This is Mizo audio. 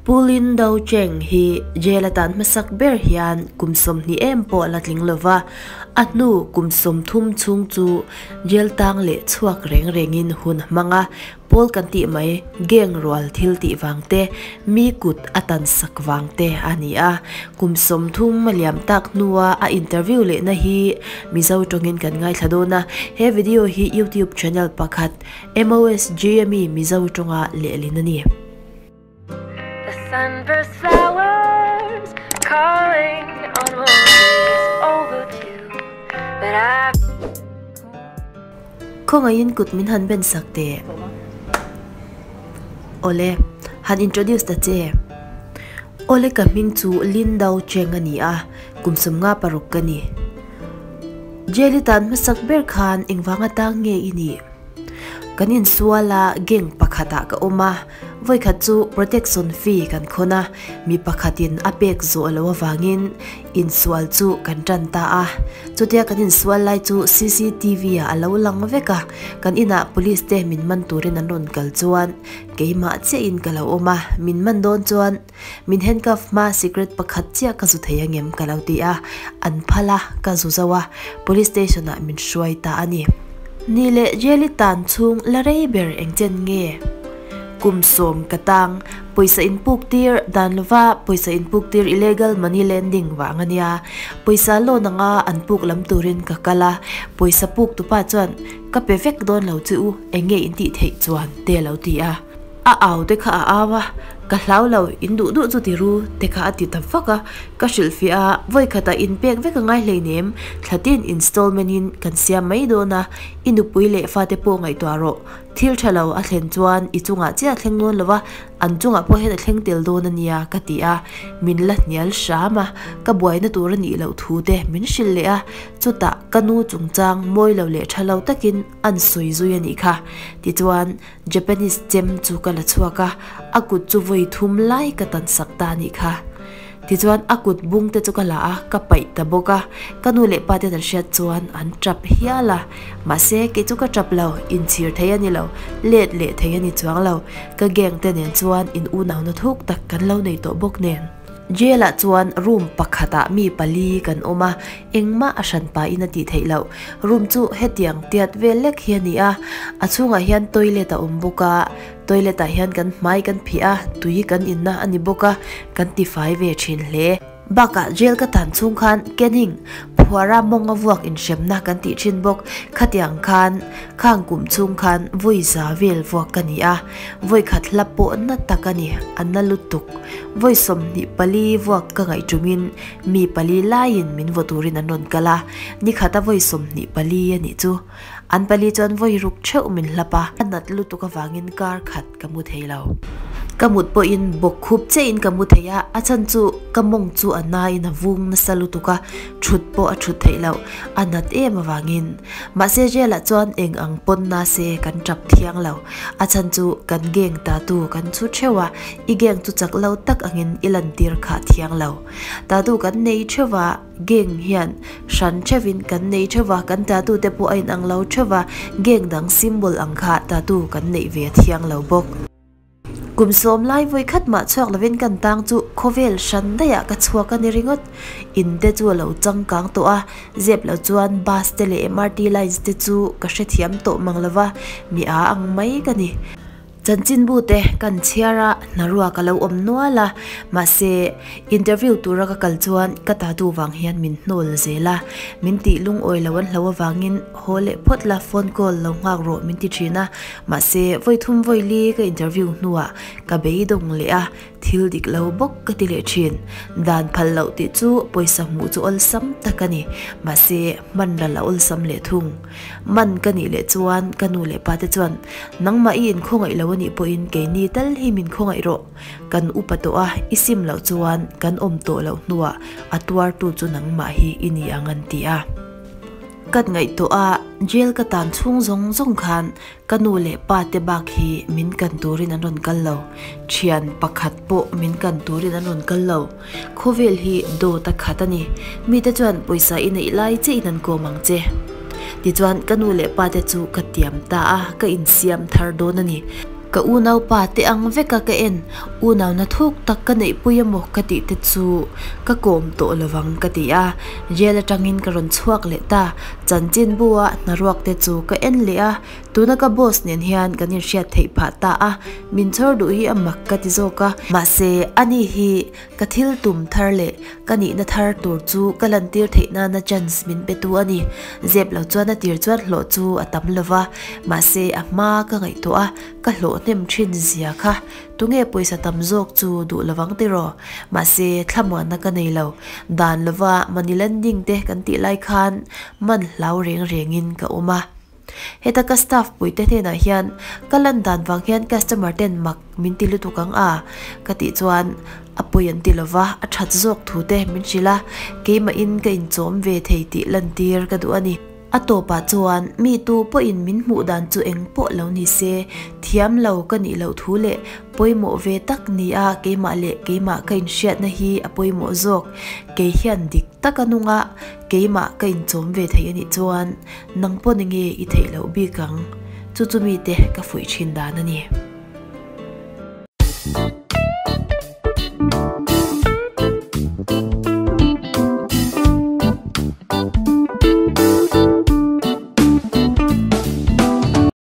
Pu Lin Do Cheng hi jail atan hmasak ber hian kum 20 em pawh la tling lova, a hnu kum 30 chhung chu jail tang leh chhuak reng rengin hun hmang a, pawl kan tih mai gang rual thil tih vang te, mi kut a tan sak vang te a ni a. Kum 30 a liam tak hnua a interview lehna hi Mizo tawngin kan ngaithla dawn a, he video hi YouTube channel pakhat MOSGME Mizo tawnga lehlin a ni. The sunburst flowers calling on roses overdue, but I. Khawngaihin kut min han ben sak teh. Awle, han introduce ta che. Awle ka hming chu Lin Dao Cheng a ni a, kum 56 ka ni. Jail i tan hmasak ber khan engvanga tang nge i nih? Kan insual a, gang pakhatah ka awm a, vawikhat chu protection fee kan khawn a, mi pakhatin a pek zawh lo avangin insual chu kan tan ta a. Chutia kan insual lai chu CCTV ah a lo lang vek a, kan inah police te min man turin an rawn kal chuan keimah chiahin ka lo awm a, min man dawn chuan min handcuff hma cigarette pakhat chiah ka zu thei angem ka lo ti a, an phal a, ka zu zo a, police station ah min hruai ta a ni. Ni leh jail i tan chhung la rei ber eng chen nge? Kum 10 ka tang, pawisa inpuk tir dan lova pawisa inpuk tir illegal money lending vang a nia. Pawisa loan anga an puk lam turin ka kal a, pawisa puk tupa chuan ka pe vek dawn lo che u, eng nge in tih theih chuan te a lo ti a. A au te kha a au a, ka hlau lo, in duh duh chu ti ru te kha a ti ta vak a, ka hrilhfiah a, vawikhatah in pek vek a ngai hleinem, thlatin installment in kan siam mai dawn a, i nupui leh fate pawh ngaihtuah rawh, thil tha lo a thlen chuan i chungah chiah a thleng dawn lo va, an chungah pawh hian a thleng tel dawn a nia ka ti a, min la hnial hram a, ka buaina tur a nih loh thu te min hrilh leh a, chutah ka nu chungchang mawi lo leh tha lo takin an sawi zui a nih kha, tichuan Japanese chem chu ka la chhuak a, a kut chu vawi thum lai ka tan sak ta a nih kha. Tichuan a kut bung te chu ka la a, ka paih ta bawk a, ka nu leh pa ten an hriat chuan an tap hial a. Mahse kei chu ka tap lo, inchhir thei a ni lo, let leh thei a ni chuang lo, ka gang te nen chuan in unauna thuk tak kan lo nei tawh bawk nen. Jail ah chuan room pakhatah mi pali kan awm a, engmah a hran pahin a tih theih loh. Room chu hetiang tiat vel lek hi a ni a, a chhungah hian toilet a awm bawk a, toilet ah hian kan hmai kan phih a, tui kan inna a ni bawk a, kan tifai ve thin hle. Bakah jail ka tan chhung khan caning phuara mawng a vuak inhremna kan tih thin bawk, khatiang khan khang kum chhung khan vawi za vel vuak ka ni a, vawi khat hla pawh na tak a ni, a na lutuk. Vawi 24 vuak ka ngaih tumin mi pali laiin min vaw turin an rawn kal a, nikhata vawi 24 a nih chu. An pali chuan vawi ruk theuh min hlap a, a nat lutuk avangin kar khat ka mu thei lo. Ka mut pawhin bawk khup chiahin ka mu thei a, a chhan chu ka mawng chu a nain a vung nasa lutuk a, thut pawh a thut theih loh, a nat em avangin. Mahse jail ah chuan eng ang pawn na se kan tap thiang lo, a chhan chu kan gang ta tu kan chhu theuh a, i gang chu chak lo tak angin i lantir kha thiang lo. Ta tu kan nei theuh a, gang hian hran theuhin kan nei theuh a, kan ta tu te pawh a inang lo theuh a, gang dang symbol ang kha ta tu kan neih ve thiang lo bawk. Kum 10 lai vawi khat mah chhuak lovin kan tang chu khawvel hran daihah ka chhuak a ni ringawt. In te chu a lo changkang tawh a, zep lo chuan bus te leh MRT lines te chu ka hrethiam tawh mang lova, mi a ang mai ka ni. Chanchinbu te kan chhiar a, hnaruak a lo awm nual a, mahse interview tura ka kal chuan ka tatu vang hian min hnawl zel a, min tih lungawi lo an hlo avangin haw leh phawt la phone call lo nghak rawh min ti thin a, mahse vawi thum vawi li ka interview hnuah ka beidawng leh a, thil dik lo bawk ka ti leh thin. Dan phal loh tih chu pawisa hmuh chu awlsam tak a ni, mahse hman ral a awlsam leh thung. Man ka nih leh chuan ka nu leh pa te chuan nangmah i inkhawngaih lo a nih pawhin keini tal hi min khawngaih rawh. Kan upa tawh a, i sim loh chuan kan awm tawh loh hnuah a tuartu chu nangmah hi i ni ang an ti a. Ka ngaihtuah a, jail ka tan chhung zawng zawng khan ka nu leh pa te bak hi min kan turin an rawn kal lo, thian pakhat pawh min kan turin an rawn kal lo. Khawvel hi dawt a khat a ni, mite chuan pawisa i neih lai chiahin an kawm ang che. Tichuan ka nu leh pa te chu ka tiam ta a, ka insiam thar dawn a ni. Ka unaupa te ang veka ka en, unauna thuk tak ka neihpui emaw ka tih te chu ka kawm tawh lovang ka ti a. Jail atangin ka rawn chhuak leh ta, chanchinbu a hnaruak te chu ka en leh a, tuna ka boss nen hian kan inhriat theih phah ta a, min chhawr duh hi a mak ka ti zawk a, mahse ani hi Ka thil tum thar leh ka nihna thar tur chu ka lantir theih nana chance min pe tu a ni. Zep lo chuan a tir chuan hlawh chu a tam lo va, mahse a hma ka ngaihtuah a, ka hlawh hnem thin zia kha. Tunge pawisa tam zawk chu duh lovang tiraw? Mahse thlamuanna ka nei lo. Dan lova money lending te kan tih lai khan man hlau reng rengin ka awm a. Heta ka staff puite hnenah hian ka lan dan vang hian customer ten mak min ti lutuk ang a ka tih chuan a pawi an ti lova, a that zawk thu te min hrilh a, keimahin ka inchawm ve thei tih lantir ka duh a ni. A tawpah chuan mi tu pawhin min hmuh dan chu eng pawh lo ni se, thiam lo ka nih loh thu leh pawimawh ve tak ni a keimah leh keimah ka inhriatna hi a pawimawh zawk, kei hian dik taka nunga keimah ka inchawm ve thei a nih chuan Nang pawh enge i theih loh bik ang? Chu chu mite ka fuih thin dan a ni.